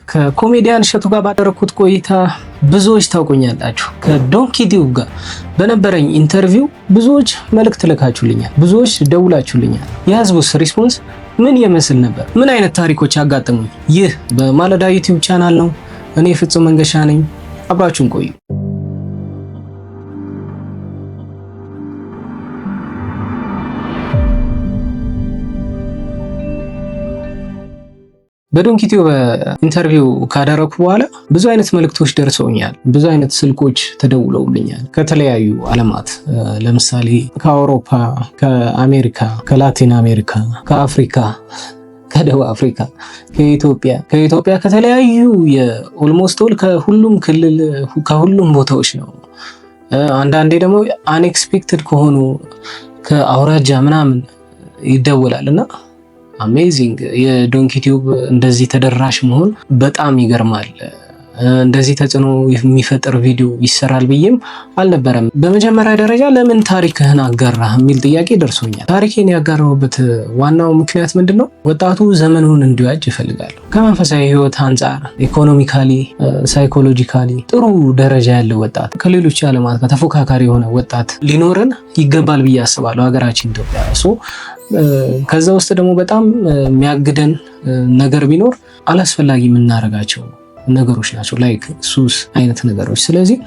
ከኮሜዲያን እሸቱ ጋር ባደረኩት ቆይታ ብዙዎች ታውቁኛላችሁ። ከዶንኪ ቲዩብ ጋር በነበረኝ interview ብዙዎች መልእክት ልካችሁልኛል፣ ብዙዎች ደውላችሁልኛል። የህዝቡስ response ምን ይመስል ነበር? ምን አይነት ታሪኮች አጋጠሙኝ? ይህ በማለዳ ዩቲዩብ ቻናል ነው። እኔ ፍጹም መንገሻ ነኝ። አብራችሁን ቆዩ። በዶንኪ ቲዩብ interview ካደረኩ በኋላ ብዙ አይነት መልእክቶች ደርሰውኛል። ብዙ አይነት ስልኮች ተደውለውልኛል ከተለያዩ ዓለማት፣ ለምሳሌ ከአውሮፓ፣ ከአሜሪካ፣ ከላቲን አሜሪካ፣ ከአፍሪካ፣ ከደቡብ አፍሪካ፣ ከኢትዮጵያ ከተለያዩ የ almost all ከሁሉም ክልል ከሁሉም ቦታዎች ነው። አንዳንዴ ደግሞ unexpected ከሆኑ ከአውራጃ ምናምን ይደወላል እና amazing፣ የዶንኪ ቲዩብ እንደዚህ ተደራሽ መሆን በጣም ይገርማል። እንደዚህ ተጽዕኖ የሚፈጥር ቪዲዮ ይሰራል ብዬም አልነበረም። በመጀመሪያ ደረጃ ለምን ታሪክህን አጋራህ የሚል ጥያቄ ደርሶኛል። ታሪኬን ያጋራሁበት ዋናው ምክንያት ምንድን ነው? ወጣቱ ዘመኑን እንዲዋጅ እፈልጋለሁ። ከመንፈሳዊ ሕይወት አንጻር economically፣ psychologically ጥሩ ደረጃ ያለው ወጣት፣ ከሌሎች ዓለማት ጋር ተፎካካሪ የሆነ ወጣት ሊኖረን ይገባል ብዬ አስባለሁ። ሀገራችን ኢትዮጵያ ከዛ ውስጥ ደግሞ በጣም የሚያግደን ነገር ቢኖር አላስፈላጊ የምናደርጋቸው ነገሮች ናቸው፣ like ሱስ አይነት ነገሮች። ስለዚህ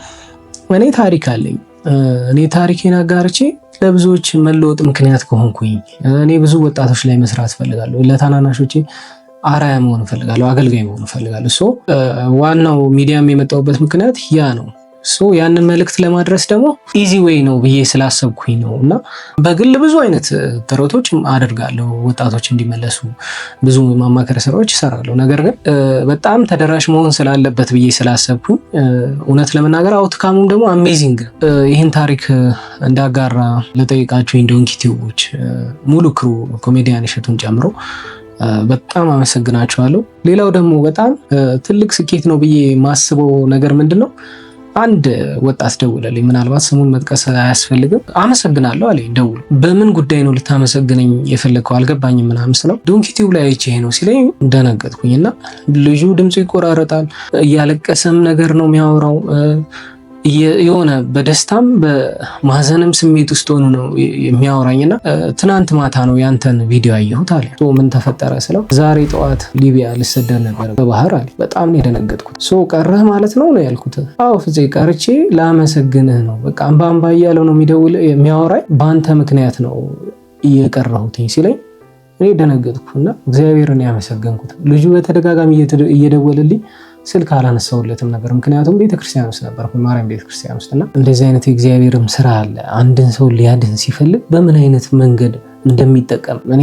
እኔ ታሪክ አለኝ። እኔ ታሪኬን አጋርቼ ለብዙዎች መለወጥ ምክንያት ከሆንኩኝ፣ እኔ ብዙ ወጣቶች ላይ መስራት እፈልጋለሁ። ለታናናሾቼ አርአያ መሆን እፈልጋለሁ። አገልጋይ መሆን እፈልጋለሁ። So ዋናው ሚዲያም የመጣሁበት ምክንያት ያ ነው። So ያንን መልእክት ለማድረስ ደግሞ easy way ነው ብዬ ስላሰብኩኝ ነው። እና በግል ብዙ አይነት ጥረቶች አደርጋለሁ፣ ወጣቶች እንዲመለሱ ብዙ ማማከር ስራዎች እሰራለሁ። ነገር ግን በጣም ተደራሽ መሆን ስላለበት ብዬ ስላሰብኩኝ፣ እውነት ለመናገር outcome ኡም ደግሞ amazing። ይህን ታሪክ እንዳጋራ ለጠየቃችሁኝ ዶንኪ ቲዩቦች ሙሉ crew፣ ኮሜዲያን እሸቱን ጨምሮ በጣም አመሰግናችኋለሁ። ሌላው ደግሞ በጣም ትልቅ ስኬት ነው ብዬ የማስበው ነገር ምንድን ነው? አንድ ወጣት ደውለልኝ። ምናልባት ስሙን መጥቀስ አያስፈልግም። አመሰግናለሁ አለኝ ደውሎ። በምን ጉዳይ ነው ልታመሰግነኝ የፈለግከው፣ አልገባኝም ምናምን ስለው ዶንኪ ቲዩብ ላይ አይቼ ነው ሲለኝ ደነገጥኩኝ። እና ልጁ ድምፁ ይቆራረጣል፣ እያለቀሰም ነገር ነው የሚያወራው፣ የሆነ በደስታም በማዘንም ስሜት ውስጥ ሆኖ ነው የሚያወራኝ። እና ትናንት ማታ ነው ያንተን ቪዲዮ ያየሁት አለ። ምን ተፈጠረ ስለው ዛሬ ጠዋት ሊቢያ ልሰደድ ነበር በባህር አለ። በጣም ነው የደነገጥኩት። So ቀረህ ማለት ነው ነው ያልኩት። አዎ ፍፄ፣ ቀርቼ ላመሰግንህ ነው። በቃ አምባ አምባ እያለው ነው የሚደውል የሚያወራኝ። በአንተ ምክንያት ነው እየቀረሁትኝ ሲለኝ እኔ ደነገጥኩ እና እግዚአብሔርን ያመሰገንኩት። ልጁ በተደጋጋሚ እየደወለልኝ ስልክ አላነሳሁለትም ነበር። ምክንያቱም ቤተክርስቲያን ውስጥ ነበርኩ፣ ማርያም ቤተክርስቲያን ውስጥ። እና እንደዚህ አይነት የእግዚአብሔርም ስራ አለ። አንድን ሰው ሊያድን ሲፈልግ በምን አይነት መንገድ እንደሚጠቀም፣ እኔ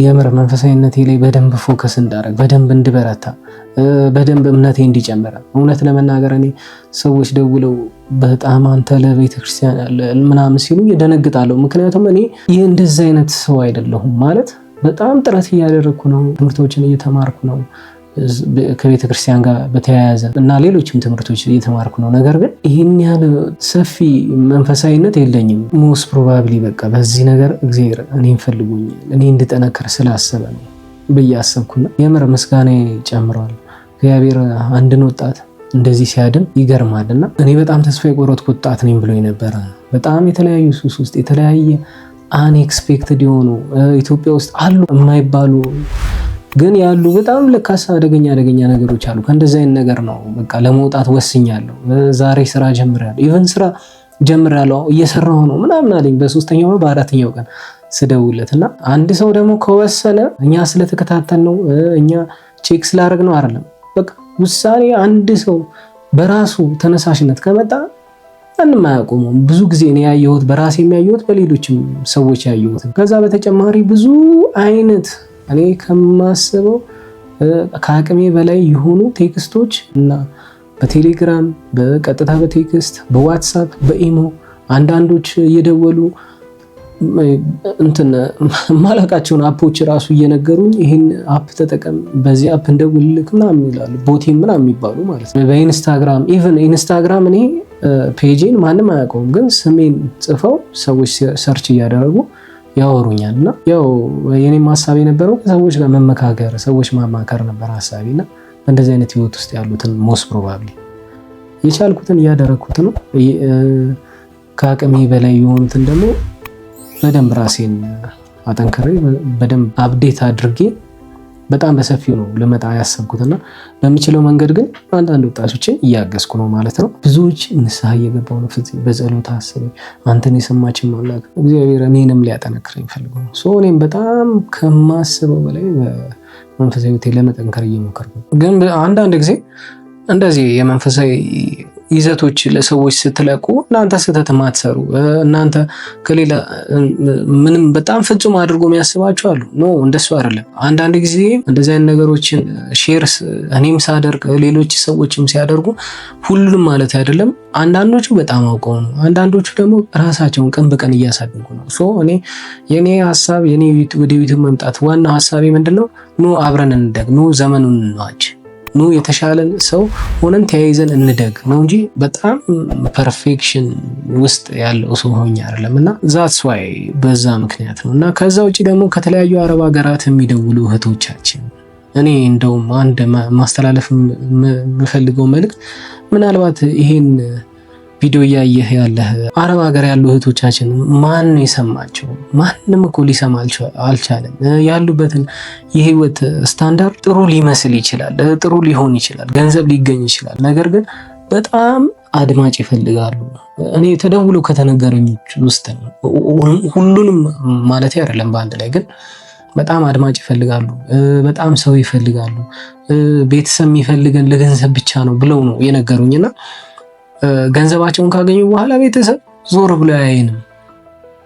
የምር መንፈሳዊነቴ ላይ በደንብ focus እንዳደርግ፣ በደንብ እንድበረታ፣ በደንብ እምነቴ እንዲጨምር። እውነት ለመናገር እኔ ሰዎች ደውለው በጣም አንተ ለቤተክርስቲያን ያለ ምናምን ሲሉ እደነግጣለሁ። ምክንያቱም እኔ ይህ እንደዚህ አይነት ሰው አይደለሁም። ማለት በጣም ጥረት እያደረግኩ ነው፣ ትምህርቶችን እየተማርኩ ነው ከቤተ ክርስቲያን ጋር በተያያዘ እና ሌሎችም ትምህርቶች እየተማርኩ ነው። ነገር ግን ይህን ያህል ሰፊ መንፈሳዊነት የለኝም። Most probably በቃ በዚህ ነገር እግዚአብሔር እኔን ፈልጎኝ እኔ እንድጠነክር ስላሰበ ነው ብዬ አሰብኩና የምር ምስጋና ጨምረዋል። እግዚአብሔር አንድን ወጣት እንደዚህ ሲያድን ይገርማል። እና እኔ በጣም ተስፋ የቆረጥኩ ወጣት ነኝ ብሎ ነበረ። በጣም የተለያዩ ሱስ ውስጥ፣ የተለያየ unexpected የሆኑ፣ ኢትዮጵያ ውስጥ አሉ የማይባሉ ግን ያሉ በጣም ለካስ አደገኛ አደገኛ ነገሮች አሉ። ከእንደዚህ አይነት ነገር ነው በቃ ለመውጣት ወስኛለሁ። ዛሬ ስራ ጀምሬያለሁ፣ even ስራ ጀምሬያለሁ፣ እየሰራሁ ነው ምናምን አለኝ። በሶስተኛው ነው በአራተኛው ቀን ስደውለት። እና አንድ ሰው ደግሞ ከወሰነ እኛ ስለተከታተል ነው፣ እኛ check ስላደረግ ነው አይደለም። በቃ ውሳኔ አንድ ሰው በራሱ ተነሳሽነት ከመጣ ማንም አያቆመውም። ብዙ ጊዜ እኔ ያየሁት፣ በራሴ የሚያየሁት፣ በሌሎችም ሰዎች ያየሁት። ከዛ በተጨማሪ ብዙ አይነት እኔ ከማስበው ከአቅሜ በላይ የሆኑ text ኦች እና በቴሌግራም፣ በቀጥታ በ text፣ በዋትሳፕ፣ በኢሞ፣ አንዳንዶች እየደወሉ እንትን ማላቃቸውን app ኦች ራሱ እየነገሩኝ ይህን app ተጠቀም፣ በዚህ app እንደውልልክ ምናምን ይላሉ። ቦቴ ምናምን የሚባሉ ማለት ነው። በኢንስታግራም፣ even ኢንስታግራም እኔ page ኤን ማንም አያውቀውም፣ ግን ስሜን ጽፈው ሰዎች search እያደረጉ ያወሩኛል። እና ያው የኔም ሀሳብ የነበረው ከሰዎች ጋር መመካከር፣ ሰዎች ማማከር ነበር ሀሳቤ እና እንደዚህ አይነት ህይወት ውስጥ ያሉትን most probably የቻልኩትን እያደረግኩት ነው። ከአቅሜ በላይ የሆኑትን ደግሞ በደንብ ራሴን አጠንክሬ በደንብ update አድርጌ በጣም በሰፊው ነው ልመጣ ያሰብኩትና በምችለው መንገድ ግን አንዳንድ ወጣቶችን እያገዝኩ ነው ማለት ነው። ብዙዎች ንስሐ እየገባው ነው። ፍፄ በጸሎት አስበኝ፣ አንተን የሰማችን አምላክ እግዚአብሔር እኔንም ሊያጠነክረኝ ፈልጎ ነው። So እኔም በጣም ከማስበው በላይ በመንፈሳዊ ሕይወቴ ለመጠንከር እየሞከርኩ ነው። ግን አንዳንድ ጊዜ እንደዚህ የመንፈሳዊ ይዘቶች ለሰዎች ስትለቁ እናንተ ስህተት ማትሰሩ፣ እናንተ ከሌላ ምንም በጣም ፍጹም አድርጎ የሚያስባቸው አሉ። No፣ እንደሱ አይደለም። አንዳንድ ጊዜ እንደዚህ አይነት ነገሮችን share እኔም ሳደርግ ሌሎች ሰዎችም ሲያደርጉ ሁሉንም ማለት አይደለም። አንዳንዶቹ በጣም አውቀው ነው፣ አንዳንዶቹ ደግሞ ራሳቸውን ቀን በቀን እያሳደጉ ነው። So እኔ የኔ ሀሳብ፣ የኔ ወደ ዩቲዩብ መምጣት ዋናው ሀሳቤ ምንድን ነው? ኑ አብረን እንደግ፣ ኑ ዘመኑን እንዋጅ፣ ኑ የተሻለን ሰው ሆነን ተያይዘን እንደግ ነው እንጂ በጣም perfection ውስጥ ያለው ሰው ሆኜ አይደለም። እና that's why በዛ ምክንያት ነው። እና ከዛ ውጭ ደግሞ ከተለያዩ አረብ ሀገራት የሚደውሉ እህቶቻችን፣ እኔ እንደውም አንድ ማስተላለፍ የምፈልገው መልእክት፣ ምናልባት ይሄን ቪዲዮ እያየህ ያለህ አረብ ሀገር ያሉ እህቶቻችን ማን ነው የሰማቸው? ማንም እኮ ሊሰማ አልቻለም። ያሉበትን የህይወት ስታንዳርድ ጥሩ ሊመስል ይችላል፣ ጥሩ ሊሆን ይችላል፣ ገንዘብ ሊገኝ ይችላል። ነገር ግን በጣም አድማጭ ይፈልጋሉ። እኔ ተደውሎ ከተነገረኝ ውስጥ ነው፣ ሁሉንም ማለት አይደለም በአንድ ላይ፣ ግን በጣም አድማጭ ይፈልጋሉ። በጣም ሰው ይፈልጋሉ። ቤተሰብ የሚፈልገን ለገንዘብ ብቻ ነው ብለው ነው የነገሩኝና ገንዘባቸውን ካገኙ በኋላ ቤተሰብ ዞር ብሎ አያይንም።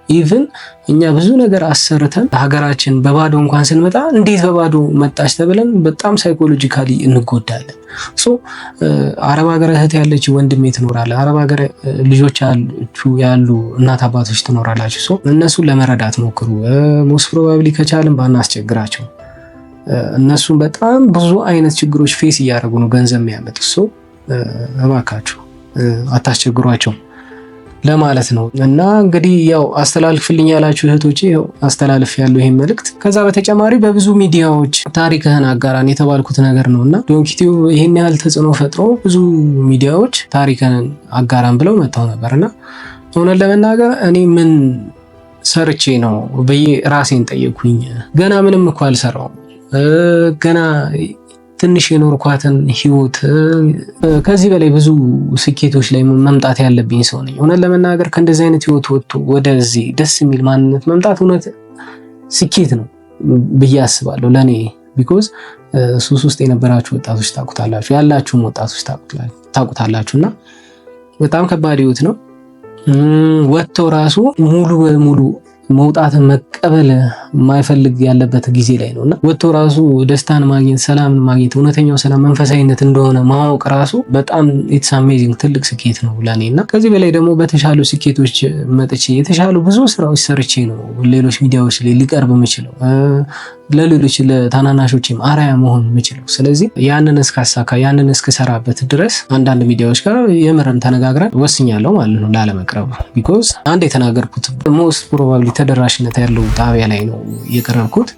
Even እኛ ብዙ ነገር አሰርተን ሀገራችን በባዶ እንኳን ስንመጣ እንዴት በባዶ መጣች ተብለን በጣም psychologically እንጎዳለን። So አረብ ሀገር እህት ያለች ወንድሜ ትኖራለህ። አረብ ሀገር ልጆች ያሉ እናት አባቶች ትኖራላችሁ። So እነሱን ለመረዳት ሞክሩ። Most probably ከቻልን ባናስቸግራቸው። እነሱን በጣም ብዙ አይነት ችግሮች face እያደረጉ ነው ገንዘብ የሚያመጡት። So እባካችሁ አታስቸግሯቸው ለማለት ነው። እና እንግዲህ ያው አስተላልፍልኝ ያላችሁ እህቶቼ ያው አስተላልፍ ያለው ይሄን መልእክት። ከዛ በተጨማሪ በብዙ ሚዲያዎች ታሪክህን አጋራን የተባልኩት ነገር ነው እና ዶንኪ ቲዩብ ይሄን ያህል ተጽዕኖ ፈጥሮ ብዙ ሚዲያዎች ታሪክህን አጋራን ብለው መጥተው ነበር። እና እውነት ለመናገር እኔ ምን ሰርቼ ነው ብዬ ራሴን ጠየቅኩኝ። ገና ምንም እኮ አልሰራውም። ገና ትንሽ የኖርኳትን ህይወት፣ ከዚህ በላይ ብዙ ስኬቶች ላይ መምጣት ያለብኝ ሰው ነኝ። እውነት ለመናገር ከእንደዚህ አይነት ህይወት ወጥቶ ወደዚህ ደስ የሚል ማንነት መምጣት እውነት ስኬት ነው ብዬ አስባለሁ ለእኔ። Because ሱስ ውስጥ የነበራችሁ ወጣቶች ታውቁታላችሁ፣ ያላችሁም ወጣቶች ታውቁታላችሁ። እና በጣም ከባድ ህይወት ነው። ወጥቶ ራሱ ሙሉ በሙሉ መውጣትን መቀበል የማይፈልግ ያለበት ጊዜ ላይ ነው። እና ወጥቶ ራሱ ደስታን ማግኘት፣ ሰላምን ማግኘት፣ እውነተኛው ሰላም መንፈሳዊነት እንደሆነ ማወቅ ራሱ በጣም it's amazing፣ ትልቅ ስኬት ነው ለኔ። እና ከዚህ በላይ ደግሞ በተሻሉ ስኬቶች መጥቼ የተሻሉ ብዙ ስራዎች ሰርቼ ነው ሌሎች ሚዲያዎች ላይ ሊቀርብ የምችለው፣ ለሌሎች ለታናናሾችም አርአያ መሆን የምችለው። ስለዚህ ያንን እስካሳካ፣ ያንን እስክሰራበት ድረስ አንዳንድ ሚዲያዎች ጋር የምርም ተነጋግረን ወስኛለሁ ማለት ነው ላለመቅረብ። Because አንድ የተናገርኩት most probably ተደራሽነት ያለው ጣቢያ ላይ ነው የቀረብኩት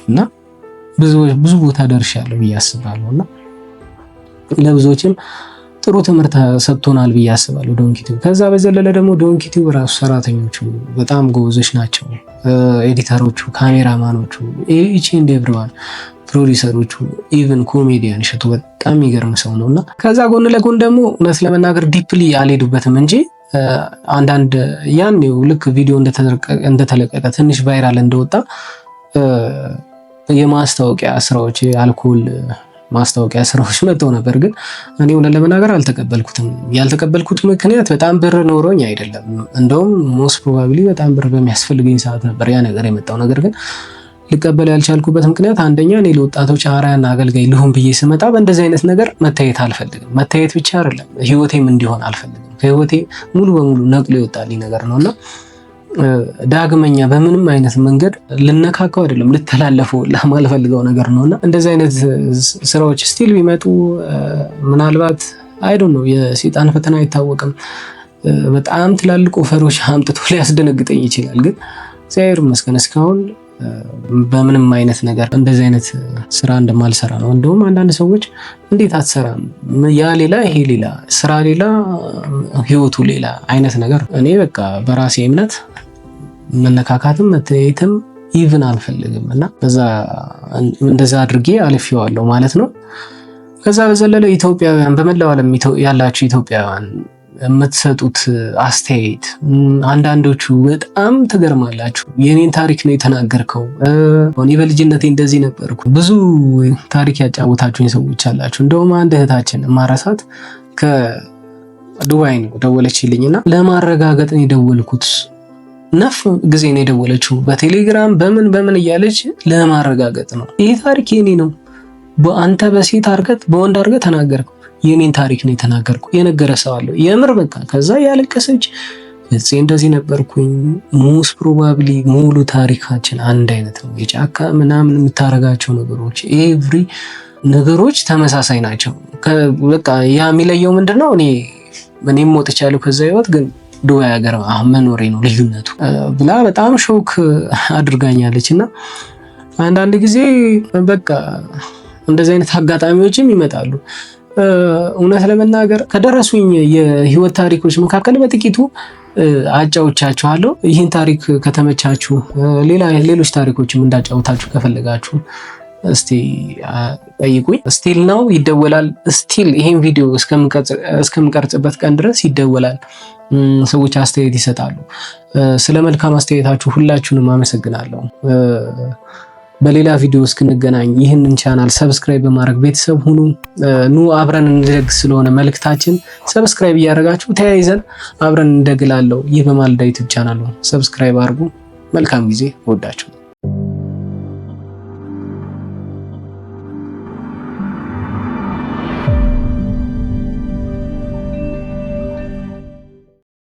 እና ብዙ ቦታ ደርሻለሁ ብዬ አስባለሁ እና ለብዙዎችም ጥሩ ትምህርት ሰጥቶናል ብዬ አስባለሁ ዶንኪ ቲዩብ። ከዛ በዘለለ ደግሞ ዶንኪ ቲዩብ ራሱ ሰራተኞቹ በጣም ጎበዞች ናቸው። Editor ኦቹ፣ ካሜራማኖቹ፣ each and everyone፣ producer ኦቹ፣ even ኮሜዲያን እሸቱ በጣም የሚገርም ሰው ነው። እና ከዛ ጎን ለጎን ደግሞ እውነት ለመናገር deeply አልሄዱበትም እንጂ አንዳንድ ያኔው ልክ ቪዲዮ እንደተለቀቀ ትንሽ viral እንደወጣ የማስታወቂያ ስራዎች፣ የአልኮል ማስታወቂያ ስራዎች መጥተው ነበር። ግን እኔ እውነት ለመናገር አልተቀበልኩትም። ያልተቀበልኩት ምክንያት በጣም ብር ኖሮኝ አይደለም። እንደውም most probably በጣም ብር በሚያስፈልገኝ ሰዓት ነበር ያ ነገር የመጣው። ነገር ግን ልቀበል ያልቻልኩበት ምክንያት አንደኛ እኔ ለወጣቶች አርአያና አገልጋይ ልሁን ብዬ ስመጣ በእንደዚህ አይነት ነገር መታየት አልፈልግም። መታየት ብቻ አይደለም፣ ህይወቴም እንዲሆን አልፈልግም። ከህይወቴ ሙሉ በሙሉ ነቅሎ የወጣልኝ ነገር ነው እና ዳግመኛ በምንም አይነት መንገድ ልነካካው አይደለም ልተላለፈው ለማልፈልገው ነገር ነው። እና እንደዚህ አይነት ስራዎች still ቢመጡ ምናልባት፣ I don't know፣ የሴጣን ፈተና አይታወቅም። በጣም ትላልቅ offer ኦች አምጥቶ ሊያስደነግጠኝ ይችላል። ግን እግዚአብሔር ይመስገን እስካሁን በምንም አይነት ነገር እንደዚህ አይነት ስራ እንደማልሰራ ነው። እንደውም አንዳንድ ሰዎች እንዴት አትሰራም? ያ ሌላ ይሄ ሌላ፣ ስራ ሌላ፣ ህይወቱ ሌላ አይነት ነገር። እኔ በቃ በራሴ እምነት መነካካትም መተያየትም even አልፈልግም እና በዛ እንደዛ አድርጌ አልፌዋለሁ ማለት ነው። ከዛ በዘለለ ኢትዮጵያውያን፣ በመላው ዓለም ያላችሁ ኢትዮጵያውያን የምትሰጡት አስተያየት፣ አንዳንዶቹ በጣም ትገርማላችሁ። የኔን ታሪክ ነው የተናገርከው፣ እኔ በልጅነቴ እንደዚህ ነበርኩ። ብዙ ታሪክ ያጫወታችሁኝ ሰዎች አላችሁ። እንደውም አንድ እህታችን ማረሳት ከዱባይ ነው ደወለችልኝና ለማረጋገጥ ነው የደወልኩት፣ ነፍ ጊዜ ነው የደወለችው፣ በቴሌግራም በምን በምን እያለች ለማረጋገጥ ነው። ይህ ታሪክ የኔ ነው፣ በአንተ በሴት አርገት በወንድ አርገህ ተናገርከው፣ የኔን ታሪክ ነው የተናገርኩ። የነገረ ሰው አለው የምር በቃ። ከዛ ያለቀሰች እዚህ እንደዚህ ነበርኩኝ። Most probably ሙሉ ታሪካችን አንድ አይነት ነው። የጫካ ምናምን የምታረጋቸው ነገሮች፣ every ነገሮች ተመሳሳይ ናቸው። በቃ ያ የሚለየው ምንድን ነው? እኔም ወጥቻለሁ ከዛ ህይወት፣ ግን ዱባይ ሀገር አሁን መኖሬ ነው ልዩነቱ ብላ በጣም shock አድርጋኛለች። እና አንዳንድ ጊዜ በቃ እንደዚህ አይነት አጋጣሚዎችም ይመጣሉ። እውነት ለመናገር ከደረሱኝ የህይወት ታሪኮች መካከል በጥቂቱ አጫውቻችኋለሁ። ይህን ታሪክ ከተመቻችሁ፣ ሌላ ሌሎች ታሪኮችም እንዳጫውታችሁ ከፈለጋችሁ እስቲ ጠይቁኝ። Still now ይደወላል። Still ይሄን ቪዲዮ እስከምቀርጽበት ቀን ድረስ ይደወላል። ሰዎች አስተያየት ይሰጣሉ። ስለ መልካም አስተያየታችሁ ሁላችሁንም አመሰግናለሁ። በሌላ ቪዲዮ እስክንገናኝ ይህንን channel subscribe በማድረግ ቤተሰብ ሁኑ። ኑ አብረን እንደግ ስለሆነ መልእክታችን፣ subscribe እያደረጋችሁ ተያይዘን አብረን እንደግላለው። ይህ በማለዳ YouTube channel ነው። Subscribe አድርጉ። መልካም ጊዜ። እወዳችሁ።